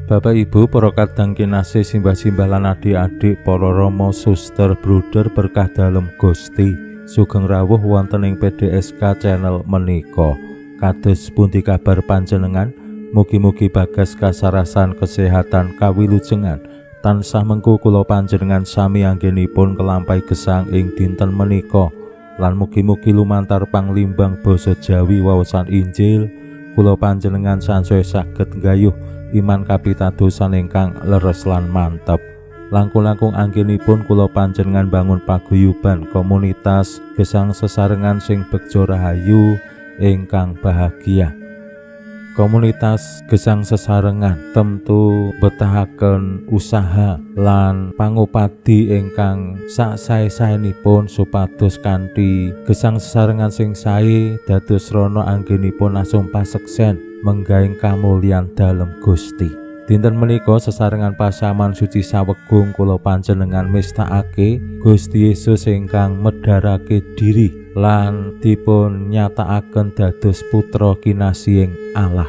Bapak Ibu, para kadang kinasih, simbah-simbah lan adik-adik, para rama, suster, bruder berkah dalem Gusti, sugeng rawuh wonten ing PDSK channel menika. Kados pundi kabar panjenengan? Mugi-mugi bagas kasarasan kesehatan kawilujengan tansah mengku kula panjenengan sami anggenipun kelampahi gesang ing dinten menika. Lan mugi-mugi lumantar panglimbang basa Jawi wawasan Injil kula panjenengan sansaya saged nggayuh iman kapitadosan ingkang leres lan mantep. Langkung-langkung anggenipun kula panjenengan bangun paguyuban komunitas gesang sesarengan sing begja rahayu ingkang bahagia. Komunitas gesang sesarengan tentu betahaken usaha lan pangupadi ingkang sak sae-saenipun supados kanthi gesang sesarengan sing sae dados srana anggenipun asung paseksen menggaing kamulyan dalem Gusti. Dinten menika sesarengan pasaman suci sawegung kula panjenengan mestakake Gusti Yesus ingkang medharake diri lan dipun nyatakaken dados putra kinasihing Allah.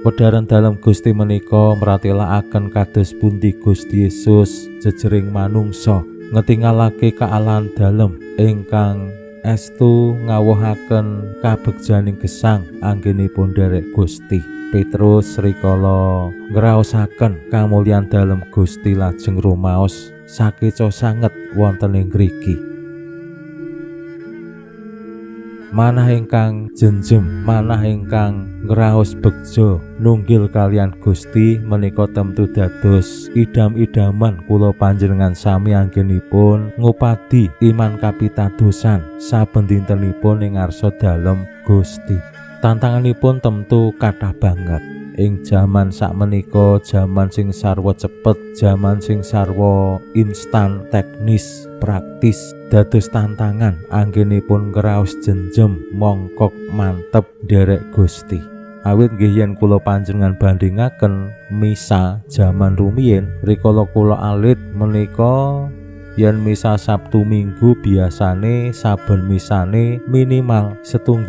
Wedharan dalem Gusti menika mratelakaken kados pundi Gusti Yesus jejering manungsa ngetingalake kaalahan dalem ingkang estu ngawuhaken kabegjaning gesang anggenipun nderek Gusti. Petrus rikala ngraosaken kamulyan dalem Gusti lajeng rumaos sakeca sanget wonten ing ngriki. Manah ingkang jenjem, manah ingkang ngraos begja nunggil kalian Gusti menika temtu dados idam-idaman kula panjenengan sami anggenipun ngupadi iman kapitadosan saben dintenipun ing ngarsa dalem Gusti. Tantanganipun temtu kathah banget. Ing jaman sakmenika, jaman sing sarwa cepet, jaman sing sarwa instan, teknis, praktis, dados tantangan anggenipun ngraos jenjem mongkok mantep nderek Gusti. Awit nggih yen kula panjenengan bandingaken misa jaman rumiyin rikala kula alit menika yen misa Sabtu Minggu biasane saben misane minimal 1,5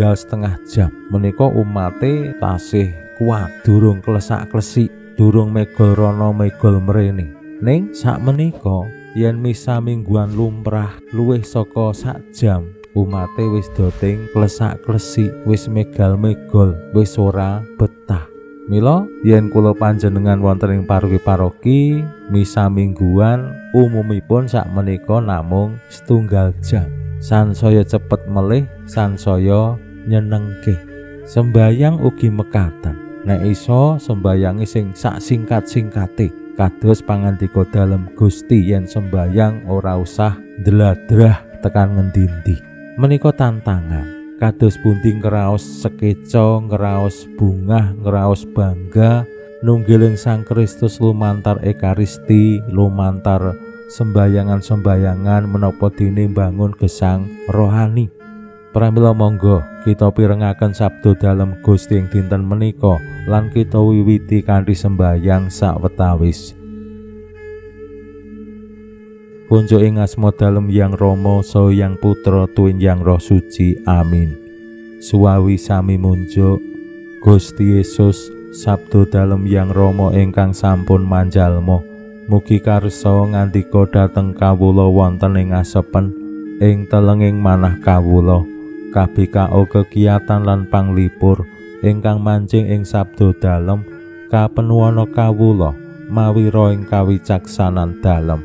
jam. Menika umate tasih kuat, durung klesak-klesik, durung megol rono megol mrene. Ning sakmenika yen misa mingguan lumrah luwih saka sak jam, umate wis doting klesak-klesik, wis megal-megol, wis ora betah. Mila yen kula panjenengan wonten ing paroki-paroki misa mingguan umumipun sakmenika namung 1,5 jam. Sansaya cepet melih, sansaya nyenengke. Sembayang ugi mekaten. Nek iso sembayange sing sak singkat-singkate, kados pangandika dalem Gusti yen sembayang ora usah ndladrah tekan ngendi-endi. Menika tantangan. Kados pundi ngraos sekeca, ngraos bungah, ngraos bangga nunggiling Sang Kristus lumantar Ekaristi, lumantar sembayangan-sembayangan menapa dene mbangun gesang rohani. Pramila monggo kita pirengaken sabda dalem Gusti ing dinten menika lan kita wiwiti kanthi sembayang sawetawis. Kunjuk ing asma dalem Yang Rama saha Yang Putra tuwin Yang Roh Suci. Amin. Suwawi sami munjuk Gusti Yesus sabda dalem Yang Rama ingkang sampun manjalma. Mugi karsa ngandika dhateng kawula wonten ing asepen ing telenging manah kawula. KBKO kegiatan lan panglipur ingkang mancing ing sabda dalem kapenuwana kawula mawi roh ing kawicaksanan dalem.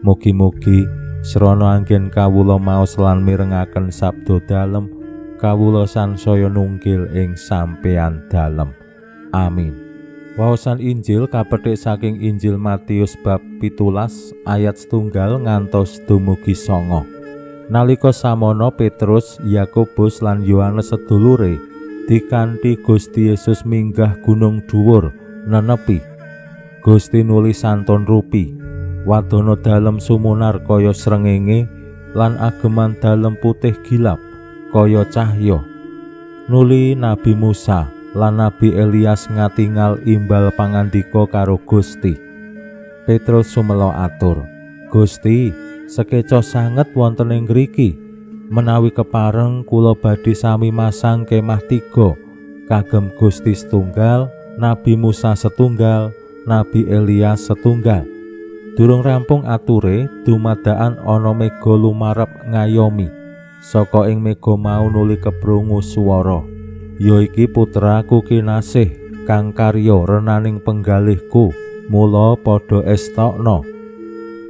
Mugi-mugi srana anggen kawula maos lan mirengaken sabda dalem kawula sansaya nunggil ing sampeyan dalem. Amin. Waosan Injil kapethik saking Injil Matius bab 17 ayat 1 ngantos dumugi 9. Nalika samono Petrus, Yakobus lan Yohanes sedulure dikanthi Gusti Yesus minggah gunung dhuwur nenepi. Gusti nuli santun rupi. Wadana dalem sumunar kaya srengenge lan ageman dalem putih gilap kaya cahya. Nuli Nabi Musa lan Nabi Elias ngatingal imbal pangandika karo Gusti. Petrus sumela atur, "Gusti, sekeca sanget wonten ing ngriki. Menawi kepareng kula badhe sami masang kemah tiga, kagem Gusti setunggal, Nabi Musa setunggal, Nabi Elias setunggal." Durung rampung ature, dumadakan ana mega lumarep ngayomi. Saka ing mega mau nuli keprungu swara, "Ya iki putraku kinasih, kang karya renaning penggalihku, mula padha estokno."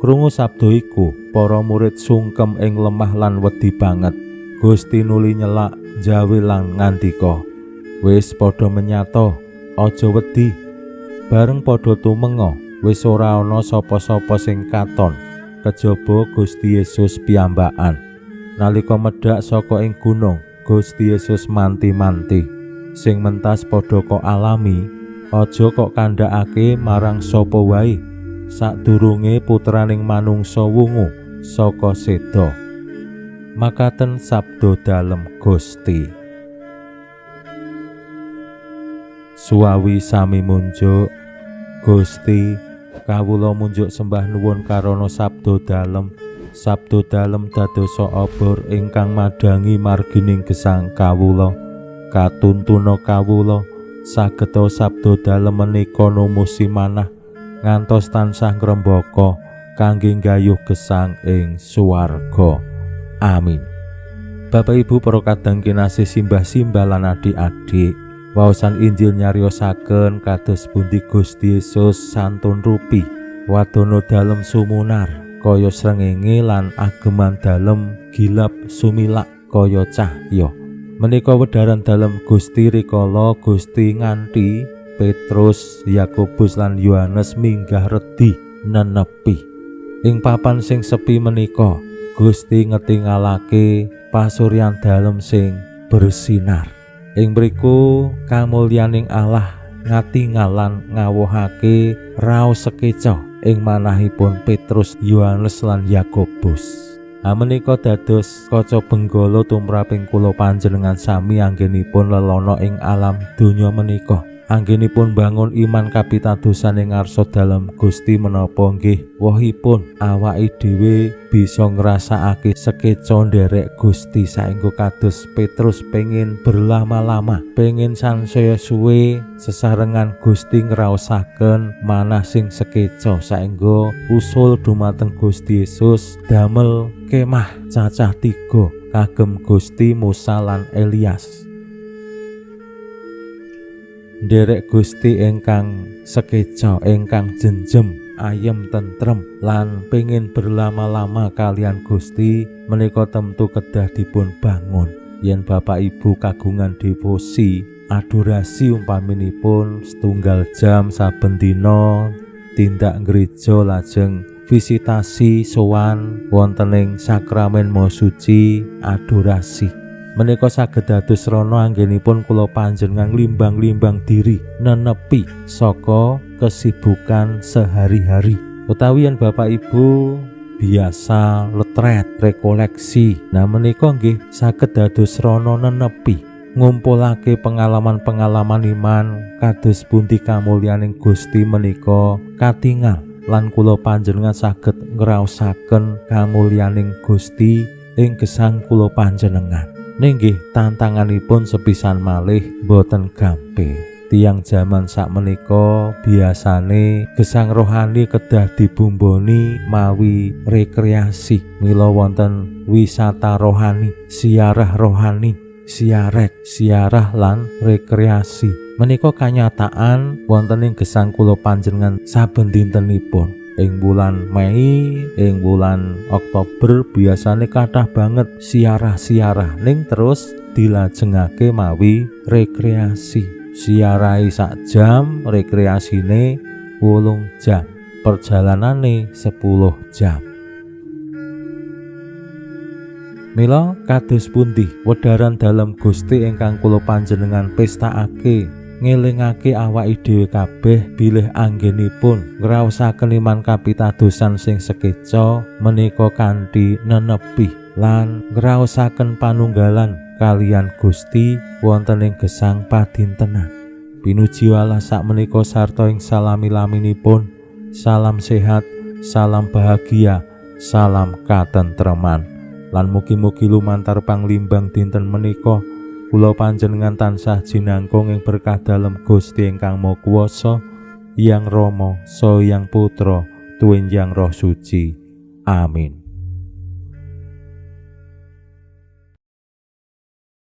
Krungu sabda iku, para murid sungkem ing lemah lan wedi banget. Gusti nuli nyelak jawi lan ngandika, "Wis padha menyata, aja wedi." Bareng padha tumenga, wis ora ana sapa-sapa sing katon kejaba Gusti Yesus piyambakan. Nalika medhak saka ing gunung, Gusti Yesus manti-manti, "Sing mentas padha kok alami, aja kok kandhakake marang sapa wae sadurunge putraning manungsa wungu saka seda." Makaten sabda dalem Gusti. Suwawi sami munjuk, Gusti, kawula munjuk sembah nuwun karana sabda dalem. Sabda dalem dadosa obor ingkang madhangi margining gesang kawula. Katuntuna kawula sageta sabda dalem menika numusi manah ngantos tansah ngrembaka kangge nggayuh gesang ing swarga. Amin. Bapak Ibu para kadang kinasih, simbah-simbah lan adik-adik, waosan Injil nyariosaken kados pundi Gusti Yesus santun rupi, wadana dalem sumunar kaya srengenge lan ageman dalem gilap sumilak kaya cahya. Menika wedaran dalem Gusti rikala Gusti nganti Petrus, Yakobus lan Yohanes minggah redi nenepi. Ing papan sing sepi menika Gusti ngetingalake pasuryan dalem sing bersinar. Ing mriku kamulyaning Allah ngatingal lan ngawohake raos sekeca ing manahipun Petrus, Yohanes lan Yakobus. Menika dados kaca benggala tumraping kula panjenengan sami anggenipun lelana ing alam donya menika. Anggenipun bangun iman kapitadosan ing ngarsa dalem Gusti menapa nggih wohipun awake dhewe bisa ngrasakake sekeca nderek Gusti saengga kados Petrus pengin berlama-lama, pengin sansaya suwe sesarengan Gusti ngraosaken manah sing sekeca saengga usul dumateng Gusti Yesus damel kemah cacah tiga kagem Gusti Musa lan Elias. Nderek Gusti ingkang sekeca, ingkang jenjem, ayem tentrem lan pengin berlama-lama kalian Gusti menika tentu kedah dipun bangun. Yen Bapak Ibu kagungan devosi, adorasi umpaminipun setunggal jam saben dina tindak gereja lajeng visitasi sowan wonten ing sakramen Maha Suci adorasi menika saged dados srana anggenipun kula panjenengan limbang-limbang diri nenepi saka kesibukan sehari-hari. Utawi yen Bapak Ibu biasa letret rekoleksi, nah menika nggih saged dados srana nenepi ngumpulake pengalaman-pengalaman iman kados pundi kamulyaning Gusti menika katingal lan kula panjenengan saged ngraosaken kamulyaning Gusti ing gesang kula panjenengan. Ning nggih tantanganipun sepisan malih boten gampil. Tiang jaman sakmenika biasane gesang rohani kedah dibumboni mawi rekreasi. Mila wonten wisata rohani, siarah rohani, siarek, siarah lan rekreasi. Menika kanyataan wonten ing gesang kula panjenengan saben dintenipun. Ing bulan Mei, ing bulan Oktober biasane kathah banget siarah-siarah ning terus dilajengake mawi rekreasi. Siarahe sak jam, rekreasine 8 jam, perjalanane 10 jam. Mila kados pundi wedaran dalem Gusti ingkang kula panjenengan pestakake ngelingake awake dhewe kabeh bilih anggenipun ngraosaken iman kapitadosan sing sekeca menika kanthi nenepi lan ngraosaken panunggalan kaliyan Gusti wonten ing gesang padintenan. Pinuji Allah sakmenika sarta ing salami-laminipun. Salam sehat, salam bahagia, salam katentreman. Lan mugi-mugi lumantar panglimbang dinten menika kula panjenengan tansah jinangkung ing berkah dalem Gusti ingkang Maha Kuwasa, Hyang Rama, Saha Hyang Putra, tuwin Hyang Roh Suci. Amin.